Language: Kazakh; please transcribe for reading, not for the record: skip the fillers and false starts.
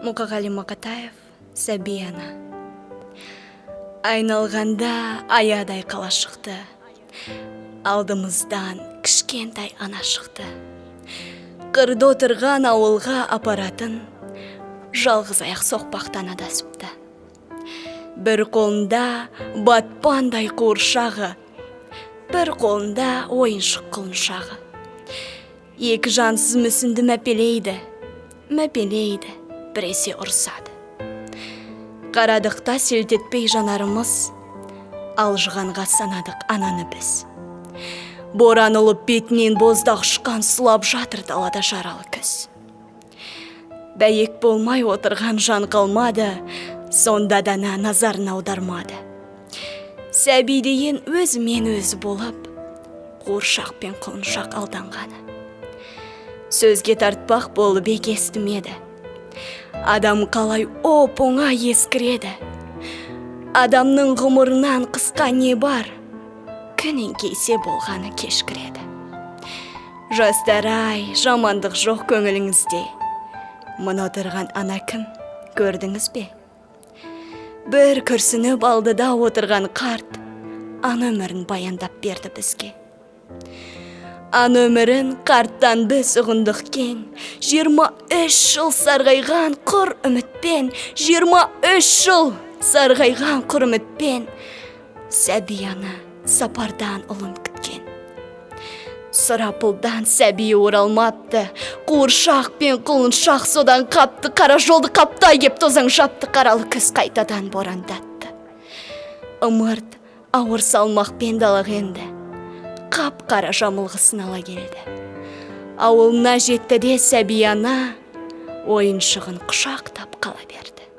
Мұқағали Мақатаев, «Сәби ана». Айналғанда аядай қала шықты. Алдымыздан кішкентай ана шықты. Қырда отырған ауылға апаратын жалғыз аяқ соқпақтан адасыпты. Бір қолында батпандай қуыршағы, бір қолында ойыншық құлыншағы. Екі жансыз мүсінді мәпелейді, мәпелейді, біресе ұрсады. Қарадық та селт етпей жанарымыз, алжығанға санадық ананы біз. Боран ұлып, бетінен боздақ ұшқан, сұлап жатыр далада жаралы күз. Бәйек болмай отырған жан қалмады, сонда да ана назарын аудармады. Сәби деген өзімен өзі болып, қуыршақ пен құлыншақ алданғаны. Сөзге тартпақ болып екі естімеді. Адам қалай оп оңай ескіреді. Адамның ғұмырынан қысқа не бар? Күн еңкейсе болғаны кешкіреді. Жастар ай, жамандық жоқ көңіліңізде. Мына отырған ана кім, көрдіңіз бе? Бір күрсініп алдыда отырған қарт ана өмірін баяндап берді бізге. Ана өмірін қарттан біз ұғындық кең. 23 жыл сарғайған құр үмітпен, 23 жыл сарғайған құр үмітпен, сәби ана сапардан ұлын күткен. Сұрапылдан сәби оралмапты, қуыршақ пен құлыншақ содан қапты, қара жолды қаптай кеп тозаң жапты, қаралы күз қайтадан борандатты. Ымырт ауыр салмақпен далаға енді, қап қара жамылғысын ала келді. Ауылына жетті де сәби ана ойыншығын құшақтап қала берді.